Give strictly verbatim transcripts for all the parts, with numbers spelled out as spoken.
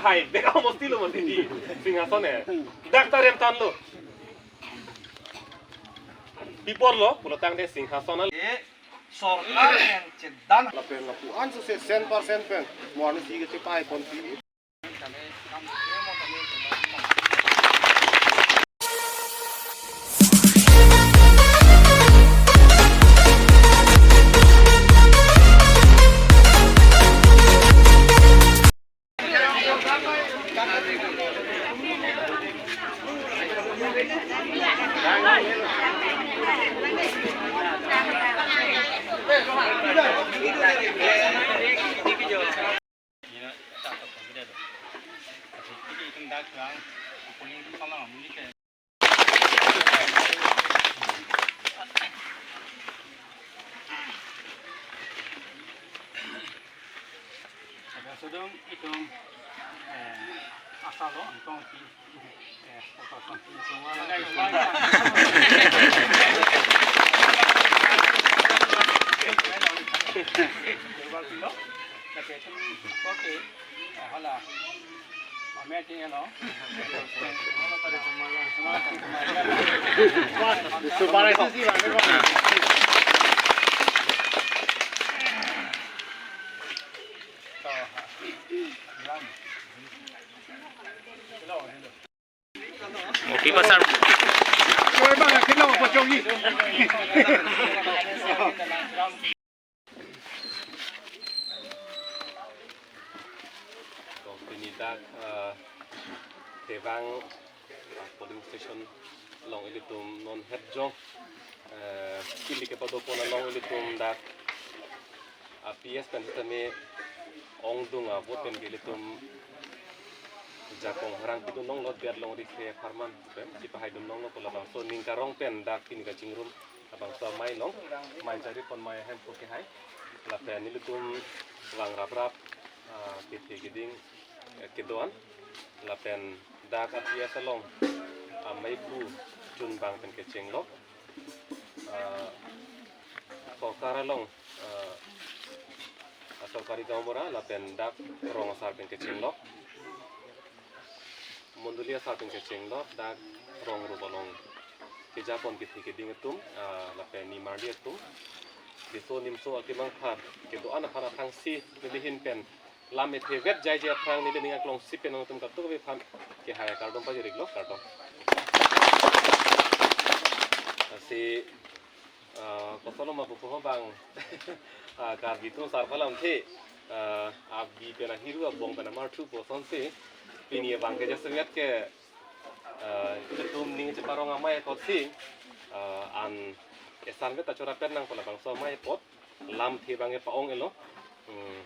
Hai, bek amo stilo mo titi. Singhason eh. Dak ta rem tanglo. Pipor lo, pulo tangte Singhason al. Eh, sorkar pen chedan. Lapen lapu-an sose sen percent pen. Mo arni si ke chepai pon si. Sodom itum, eh, asal lo, itum ti, eh, kota Santi semua. Oke, eh, hola. Oke, pasar. Pini dak, eh, Tebang, eh, polling station along ilitum non het jong, eh, kili kepadopon along ilitum dak, ah, P S pen sitame ongdung avote pen ke ilitum jakong harang pidun longlo, det longri kre apharman pen chepahaidun longlo, pu labangso ning karong pen dak pini kachingrum labangso amei along, mei chari pon mei ahem pu kehai. Lapen nelitum vang raprap, ah, kethe keding, eh, kedo-an. Lapen dak a P S along amei pu chunbang pen kechenglo. Ah, sorkar along, ah, sorkari gaonbura lapen dak rong asar pen kechenglo. Mondoli asar pen kechenglo, dak rong rup along kejapon kethe keding atum, ah, lapen nimarli atum. Riso nimso akemang aphan kedo-an aphan aphrangsi nelihin pen lam ethe vet jaije aphrang neli ning aklong si pen nangtum katuve aphan kehai akardom pajir-iklo, kardom. Si, ah, koson ma pupo ho bang, ah, Karbi atum sarpha lamthe, ah, abi pen ahiru abong pen amarthu pusonsi pini abang ke jasemet ke, ah, ilitum ning cheparong amei apotsi, ah, an esan vet ta chorapet nang pu labangso amei apot lamthe abang ke pa-ong-elo. Hmm.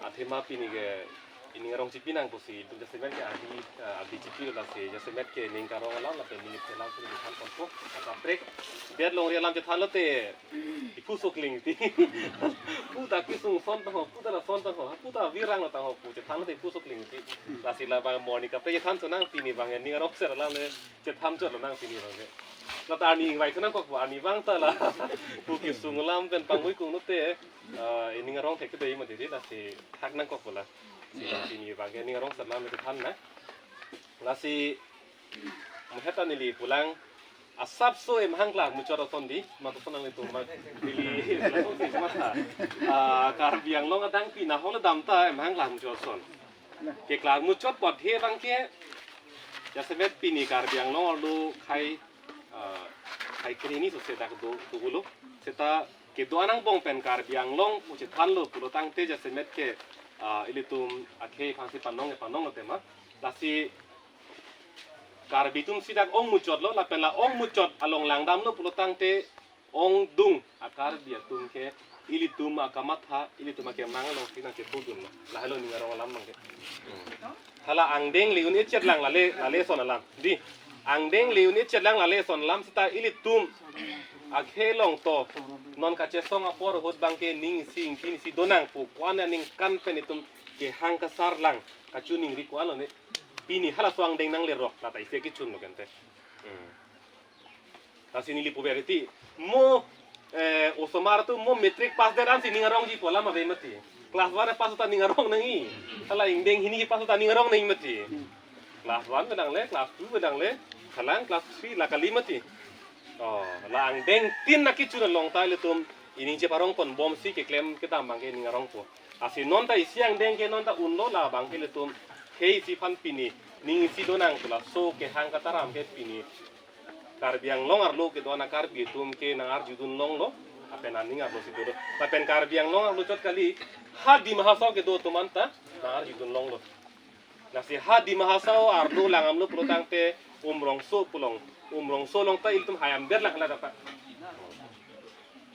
Athema pini ke ining arong chipi nang pusi itum jasemet ke abi, ah, abi chipilo, lasi jasemet ke ning karong alam lapen ning chelang suri chethan ponpo. Kaprek det longri alam chethan lote iphu sokling ti. Pu ta kesung ason tangho, pu ta lason tangho, pu ta virang lo tangho pu chethan lote iphu sokling ti. Lasi labang morning kaprek chethan so nang, pini abang ning arong ser alam le chethan chotlo nang pini abang ke. La ta arni ingvai thu nangkokpo, arni abang ta la pu kesung alam pen pangmui kung lote, ah, ining arong thek kedei mati di, lasi thak nangkokpo la. Si, pini abang ke ning arong ser alam chethan nang. Lasi mo het ta neli pulang asapso emhang klar muchot ason di, matoson nanglitum ma neli pulang si matha. Ah, Karbi Anglong adang pini ahong le dam ta emhang klar muchot ason. Keklar muchot apot he abang ke jasemet pini Karbi Anglong arlo khei, ah, khei kre hini sose dak do, do-ulo. Seta kedo-an angbong pen Karbi Anglong pu chethanlo pulo tangte jasemet ke, ah, ilitum akhei aphansi panong ke panong lo tema. Lasi Karbi atum si dak ong muchotlo, lapen la ong muchot along langdamlo pulo tangte ongdung a-Karbi atum ke ilitum akamatha, ilitum akemang alongsi nangkepudunlo. Lahelo ning arong alam abang ke. Hala angdeng le-un-e chetlang lale, lale ason alam. Di, angdeng le-un-e chetlang lale ason alam seta ilitum akhei along to non kachesong apor ahut abang ke ning isi ingti isi donang pu ko-an aningkan pen itum kehang kasarlang kachiningri ko-an lo ne. Pini halaso angdeng nanglerok, la ta isi kechunlo kente. Hmm. Lasi neli puver ti, mo Eh, osomar atum mo matric pass det ansi ning arongji pu alam ave mati. Class one pass ta ning arong nangji. Hala ingdeng hini pass ta ning arong nangji mati. Class one abang le, class two abang le, halang class three la kali mati. Oh, la angdeng tin na kechun along ta ilitum ining cheparong ponbomsi keklem kedam abangke ning arongpo. Lasi non ta isi angdeng ke non ta unlo, labangke ilitum khei isi aphan pini ning isi donang pu laso kehang kataram ke pini Karbi Anglong arlo kedo-an a-Karbi atum ke nang-arjudun longlo, lapen aning arlo si dolo. Lapen Karbi Anglong arlo chot kali, ha Dima Hasao kedo atum anta nang-arjudun longlo. Lasi ha Dima Hasao arlo langamlo pulo tangte Umrongso pu along, Umrongso along ta ilitum hayam berlang hala data.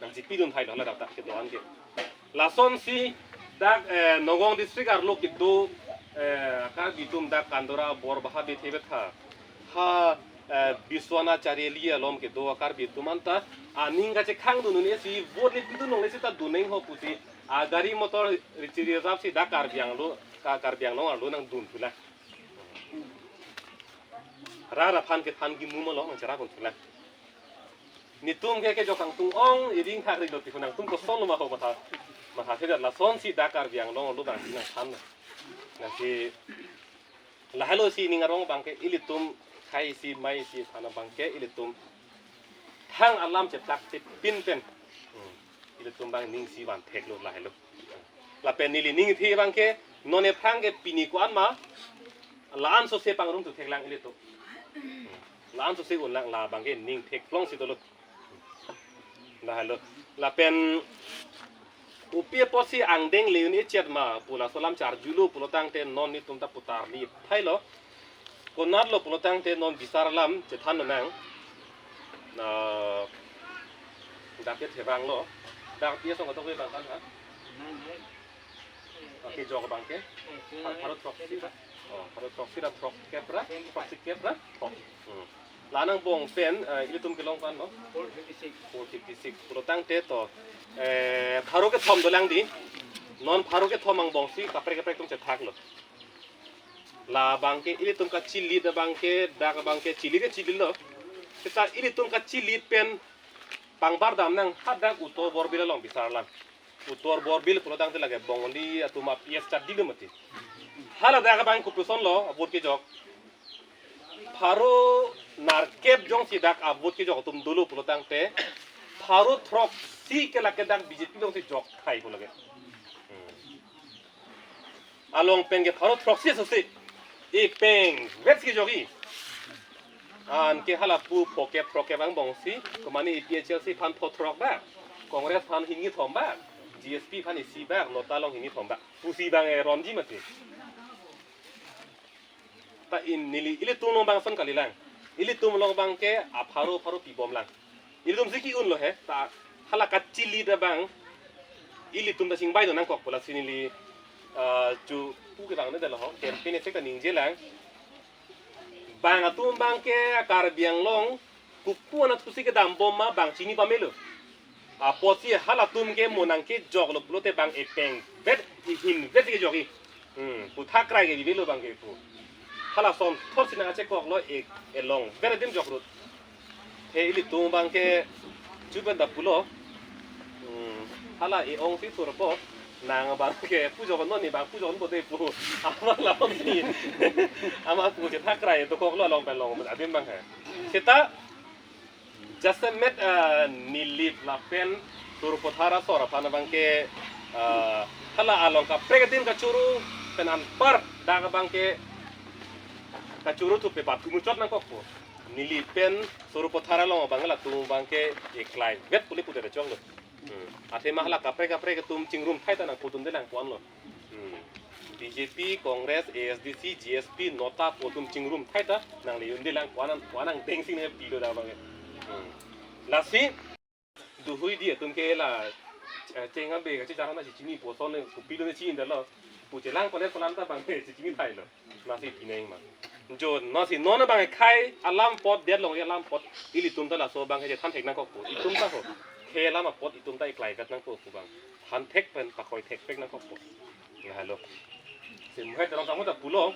Nangchipidun thailo hala data kedo-an ke. Lasonsi dak, eh, Nagaon district arlo kedo, eh, Karbi atum dak Kandora Borbaha Bethe Betha, ha, eh, Biswanath Chariali along kedo Karbi atum anta aning kachekhangdun un-esi vote le pidun longle seta dun nangho pusi, ah, gari motor richiri rap si dak Karbi Anglong, Ka-, Karbi Anglong arlo nangdun thulang. Rat aphan kethan kimu malo nangcherap un thulang. Netum ke kejok kangtung ong, iring thak ri lo ti hu nangtum kosonlo ma ho matha. Matha thedet lasonsi dak Karbi Anglong arlo abangsi nangthan. Lasi lahelo si ning arong abangke ilitum khei isi mei isi aphan abangke ilitum thang alam cheplak chepin pen. Hmm. Ilitum abang ning isi van theklo lahelo. Lapen neli ning ithe abangke non ephrang ke pini ko-an ma la-an sose pangrum tu theklang ilitum. Hmm. La-an sose unlang, labangke ning theklong si dolo. Lahelo. Lapen kopi apotsi angdeng le un-e chet ma pu laso alam charjulo pulo tangte non netum ta putar li thailo. Konatlo pulo tangte non bisar alam chethan nang. Na dak ke thevang lo. Dak pi asong katok abang kan ha? Dak kejok abangke. Pharo throksi ra. Oh, pharo throksi ra throkkep ra. Throksi kep ra. Throk. Hmm. La angbong pen, eh, ilitum kelong ko-an lo? Four fifty six. Four fifty six. Pulo tangte to, eh, pharo kethom dolang di. Non pharo kethom angbongsi kaprek kaprek atum chethaklo. Labangke ilitum kachilit abangke, dak abangke chilit ke chilitlo. Seta ilitum kachilit pen pangbar dam nang hadak Uttor Borbil along bisar lang. Uttor Borbil pulo tangte lake Bongali atum a-P S chat dilo mati. Hala dak abang kopuson lo, vote kejok. Pharo nerkep jongsi dak a-vote kejok atum dolo pulo tangte, pharo throksi ke lake dak B J P jongsi jok khai pulo ke. Hmm. Along pen ke pharo throksi sose. Epeng vet si jokji. Anke hala pu phokep throkkep angbongsi, komane A P H L C aphan pho throk bak, Congress aphan hini thom bak, G S P aphan isi bak, NOTA along hini thom bak pusi abang eronji mati. Ta in neli ilitum along abang ason kalilang. Ilitum along abangke apharo pharo pibomlang. Ilitum si ki-unlo he, ta hala kachilit abang ilitum ta chingbai do nangkok pu lasi neli, ah, chu pu ke bang ne dalo ho, campaign isi ta ningjelang. Bang atum abangke Karbi Anglong kopi anatthu si kedam bom ma bang chini pamelo. Apotsi halatum ke mo nangkejoklo pulote bang epeng vet, ihin vet kejokji. Hmm, pu thakrai ke bibilo abangke pu. Hala asonthot si nangkachekoklo e, elong vet adim jok rut. He ilitum abangke chuben ta pulo. Hmm, hala e-ong si thurpo. Nang abangke pujok non ni abang pujok non bote pu. Ama laom si. Ama pu chethakrai dokoklo along pen long adim abang he. Seta jasemet, eh, Nilip lapen Sarupathar asor aphan abangke, eh, hala along kaprek adim kachoro pen anpar dak abangke kachoro thupe bap kumuchot nangkokpo. Nilip pen Sarupathar along abang latum abangke eklai vet pule pudet chonglo. Hmm. Athema hala kaprek kaprek atum chingrum thai ta nangpudunde lang ko-anlo. Hmm. B J P, Congress, A S D C, G S P, NOTA pu atum chingrum thai ta nangle-unde lang ko-an, ko-an angdeng si ne pilo dak abangke. Hmm. Lasi duhui di atum ke la, eh, cheng abe kachechar na chinipo ason ne kopilo ne chinidetlo. Pu chelang kolet kolan ta abangke chini thailo. Lasi pineng ma. Jo, lasi non abang khei alam apot, det long alam apot, ilitum ta laso abangke than thek nangkokpo. Itum ta ho. Khei alam apot itum ta eklai vet nangkokpo abang. Than thek pen pakoi thek pek nangkokpo. Ya, halo. Si Mohit Teron Sangho ta pulo.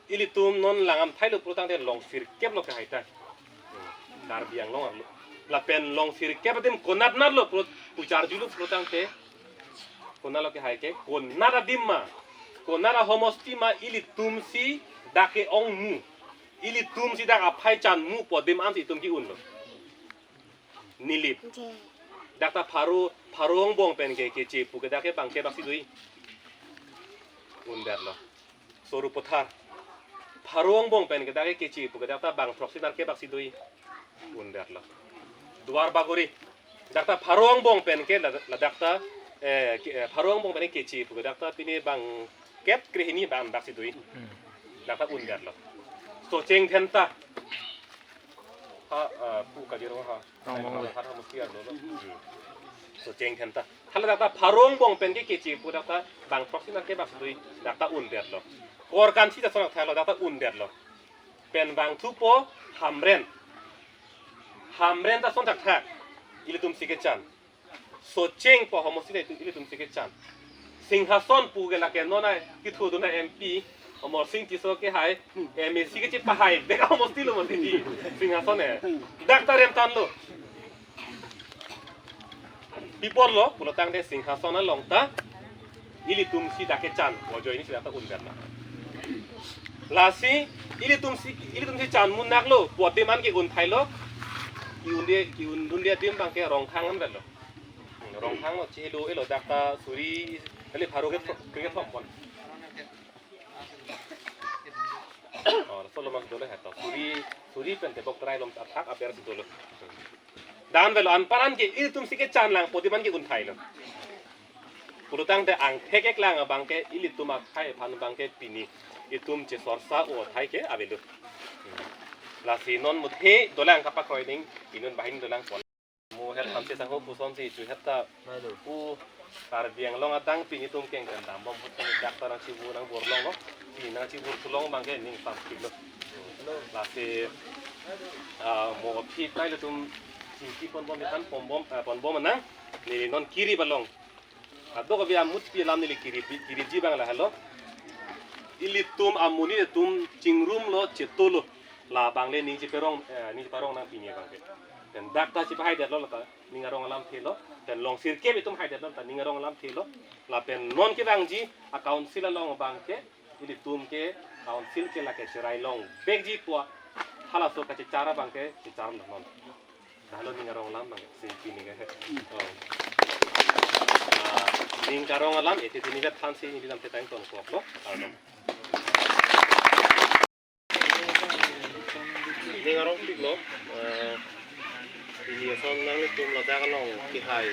Ilitum non langdam thailo pulo tangte long sirkep lo ke hai ta. Hmm. Karbi Anglong arlo. Lapen long sirkep adim konat natlo pu, pucharjulo pulotangte. Konatlo kehai ke, konat adim ma, konat ahomosti ma, ilitumsi dak ke-ong mu. Ilitumsi dak aphai chan mu pu adim ansi itum ke-unlo. Nilip. Dak ta pharo, pharo angbong pen ke keche pu ke dak ke bang kebak si do-i? Undetlo. Sarupathar. Pharo angbong pen ke dak ke keche pu ke dak ta bang throksi nar kebak si do-i? Undetlo. Duar Bagori. Dak ta pharo angbong pen ke la, ladak ta, eh, ke, eh, pharo angbong pen keche pu ke dak ta pine bang kep krehini bang bak si do-i? Hmm. Dak ta undetlo. Socheng Dhenta. Ha, ah, pu Kajirong ha. Rong Bong. Ha, ha, mesti ada lo. Hmm. Socheng Dhenta. Hala dak ta pharo angbong pen ke keche pu dak ta bang throksi nar kebak si do-i? Dak ta undetlo. Korkansi ta sonak thalo, dak ta undetlo. Pen bang thupo Hamren. Hamren ta son thakthak. Ilitumsi kechan. Socheng pu ahomosti ta ilitumsi kechan. Singhason pu ke lake non ai kithu dun a-M P Amarsing Tisso kehai, M A C kechepahai, dak ahomostilo mati di. Singhason e. Dak ta remtanlo. Pi apotlo, pulotangte Singhason along ta ilitumsi dak kechan, ajoinesi dak ta undetlo. Lasi, ilitumsi, ilitumsi chan mu naklo pu adim an ke-un thailo. Ke-unde, ke-undunde adim bang ke Rongkhang an avelo. Rongkhang lo, chehelo, elo dak ta suri, kali pharo ke tho-, ke thom pon. Oh, laso lo mas dolo heto. Suri, suri pen tebok terai along athak aber si dolo. Dak an avelo, anpar an ke ilitumsi kechan lang pu adim an ke-un thailo. Pulotangte angthek-ek lang abang ke ilitum akhai aphan abang ke pini itum chesorsa-o athai ke avelo. Lasi non muthe dolang kapakroi ning, inut banghini dolang pon. Mo het thamse sangho pusonsi chu het ta pu Karbi Anglong adang pini itum kengkeng dambom ahut dak ta nangchibur nangbur longlo. Pini nangchibur thu long abang ke ning pam kilo. Lasi, ah, mo aphi tai ilitum chingki ponbom itan ponbom, ah, ponbom nang. Neli non kirip along. Kadokave amutpi alam neli kirip, kiripji abang lahelo. Ilitum amonit atum chingrumlo, chetolo. Labang le ning cheparong, eh, ning cheparong nang pini abang ke. Pen dak ta chepahaidetlo lata ning arong alamthelo. Pen long sirkep itum haidetlo lata ning arong alamthelo. Lapen non kevangji a-council along abang ke, ilitum ke council ke lake cherai long vekji pu, halaso kachechar abang ke checharlo non. Dak lo ning arong alam abang, singpi ning ke. Oh. Ah, ning karong alam, eti tini vet thansi neli lam chetang tonkoklo. Ardom. Ning arongpiklo, eh, pini ason nanglitum ladak along kehai,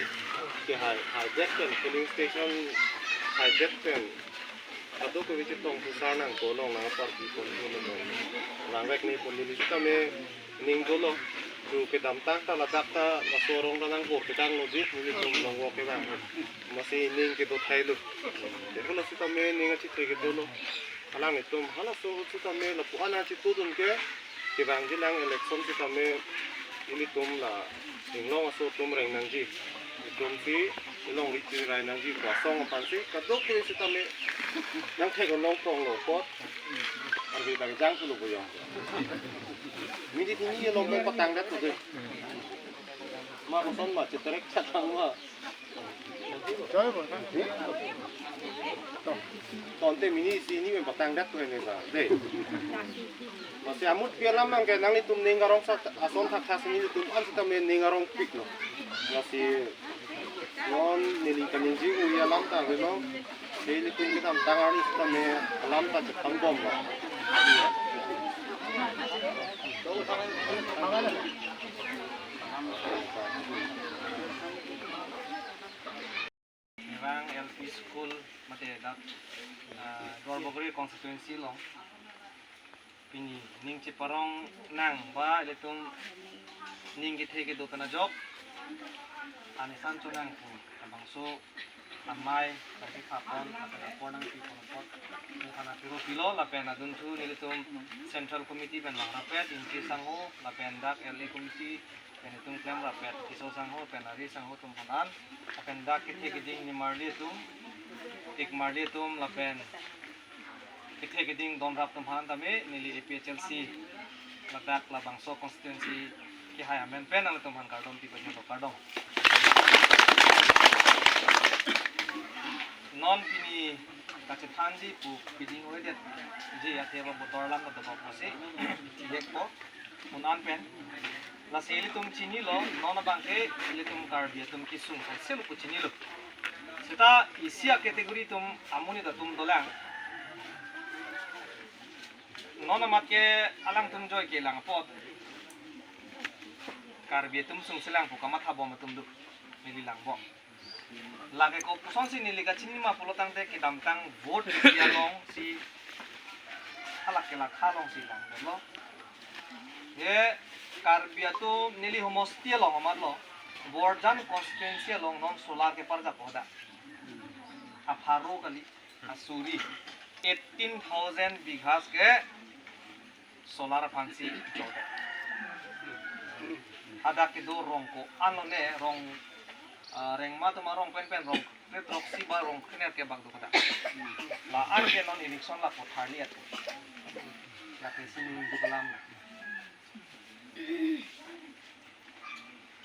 kehai, haidet pen, polling station haidet pen. Kadokave chetong pusar nangkok along nang party pon pon pon. Nang vek ni pon neli sitame ning dolo. Ju kedamtang ta ladak ta laso arong ta nang bor kedang lo jit, nelitum long walk ke bang. Amatsi ning kedo thailo. Te hula sitame ning achethe ke dolo. Alanglitum halaso ahut sitame lapu-an achetudun ke, kevangji lang election sitame ilitum la inglong aso atum reng nangji. Itum si ilong ri chirai nangji pu asong aphansi kadokave sitame nangthek along pronglo apot. Arve ta kejang pulo boyong. Minit hini along pen patangdet tu dei. Ma koson ma cheterek chatang ma. Tonte minit isi hini pen patangdet tu hene ba. Dei. Amatsi amutpi alam abang ke nanglitum ning karong sa ason thakthak si nelitum an sitame ning arongpiklo. Amatsi non neli kaningje-o alam ta avelo. Nelitum kedamtang arni sitame alam ta chepangbomlo. Nirang L P School mate dak, ah, Duarbagori constituency along pini ning cheparong nang ba ilitum ning kethe kedo pen ajok anesan chonang pu labangso amei lagi khapon lapen apor nangpi pon apot nung thana piro pilo lapen adunthu nelitum Central Committee pen vang rapet, Ingti sangho lapen dak L A Committee pen itum klem rapet, Tisso sangho pen ari sangho atum aphan an, lapen dak kethe keding nimarli atum, ikmarli atum lapen kethe keding donrap atum aphan tame neli A P H L C ladak labangso constituency Kehai amen pen nanglitum aphan kardom pi pajok kardom. Non pini kachethanji pu piding oidetji athe ba botor alam ta dokok pusi thihek po un-an pen. Lasi ilitum chinilo, non abangke ilitum Karbi atum kesung sai selu pu chinilo. Seta isi a-category atum amonit atum dolang. Non amat ke alangtum joike lang apot Karbi atum sungsi lang pu kamatha bom atum do. Neli lang bom. Lake kopusonsi neli kachini ma pulo tangte kedamtang vote kipi alongsi, halake la kha alongsi langdetlo. Ye Karbi atum neli homosti along amatlo. Borjan constituency along non solar keparjap hoda. Apharo kali, asuri. Eighteen thousand bighas ke solar aphansi jodet. Hadak kedo rong ko-an lone, rong, ah, rengma atum arong penpen rong kre throksi ba rong krener ke bak do kada. La-an ke non eviction la kotharli at. Lake sini do kalam.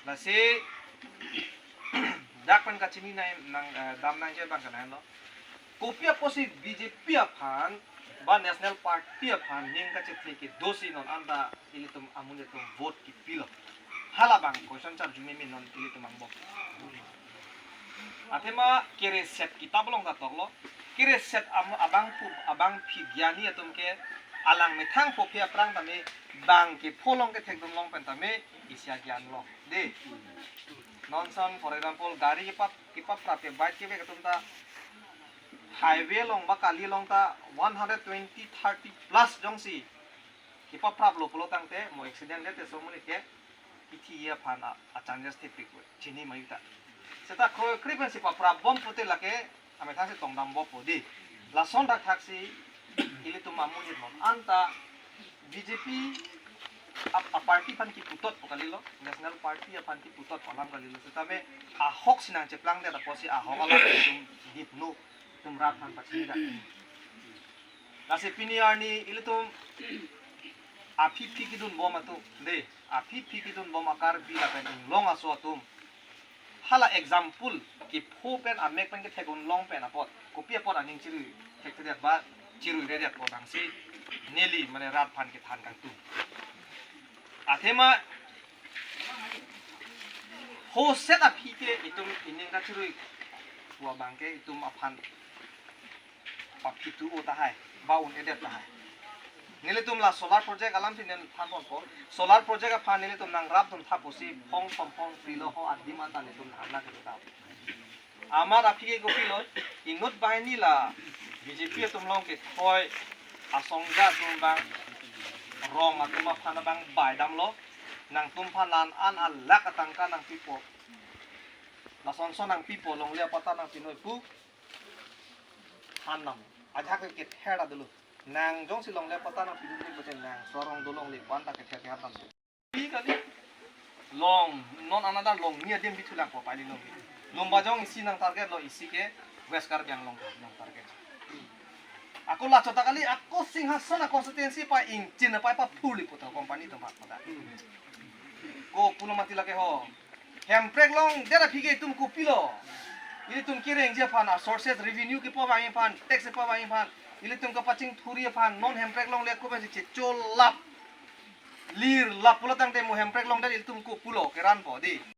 Lasi dak pen kachini nai nang, eh, dam nangji abang ke lahenlo. Kopi apotsi B J P aphan ba National Party aphan ning kachethe kedosi non anta ilitum amonit atum vote kipilo. Halabang question charju meme non ilitum angbong. Athema kereset kitap along ta toklo. Kereset am-, abangphu, abangpi gyani atum ke alang methang pho aphi aphrang tame bang kepho along kethekdun along pen tame isi agyan lo. Dei. Non ason, for example, gari kepap, kepaprap ke bike kevek atum ta highway along ba kali along ta one hundred twenty, thirty plus jongsi kepapraplo pulo tangte mo accident le te so amonit ke kithi aphan a, a chances thepik we. Chini ma-ik ta. Seta kroikre pensi paprap bom pute lake amethangsi tongdam bom po dei. Lason thakthaksi ilitum amonit non anta B J P ap-, a-party aphan kiputot po kalilo, National Party aphan kiputot po alam kalilo. Setame ahok si nangcheplangdet apotsi ahok alam ilitum dipno, itum rat aphan pachinidak. Lasi pini arni ilitum aphi aphi kedun bom atum, dei, aphi aphi kedun bom a-Karbi lapen inglong aso atum. Hala example kepho pen amek pen kethekdun along pen apot kopi apot aning chirui thekthedet ba chiruiredet apot dangsi neli mane rat aphan kethan kangtung. Athema ho set aphi ke itum ining kachirui pu abangke itum aphan paphitu o tahai, ba un-edet tahai. Nelitum la solar project alamsi nen than ponpo. Solar project aphan nelitum nangrapdun tha pusi phong thom phong phli lo ho adim anta nelitum thanna kedo ta. Amat aphi ke kopilo, inut banghini la B J P atum along kethoi asongja atum abang rong atum aphan abang baidamlo. Nangtum aphan la-an alakh atangka nangpipo. Lasonson nangpipo, longle apatta nangpinoi pu. Han nam. Ajahak ke kether ta dolo. Nang jongsi longle apatta nangpidun di pute nang so arong dolongle pu anta kether ke han nam. Pi kali. Long, non another long ni adim bithulang po pali long. Lumbajong isi nang target lo, isi ke West Karbi Anglong nang target. Ako la chota kali, ako Singhason a-constituency pa ingchin pa pa phurli puta company atum bak pada. Ko pulo mati lake ho. Hemprek longdet aphi ke itum kopilo. Ilitum kerengji aphan, a-sources revenue kepo abang aphan, tax kepo abang aphan, ilitum kapachingthurji aphan, non hemprek longle ako pensi checholap. Lirlap pulo tangte mo hemprek longdet ilitum kopulo keran po dei.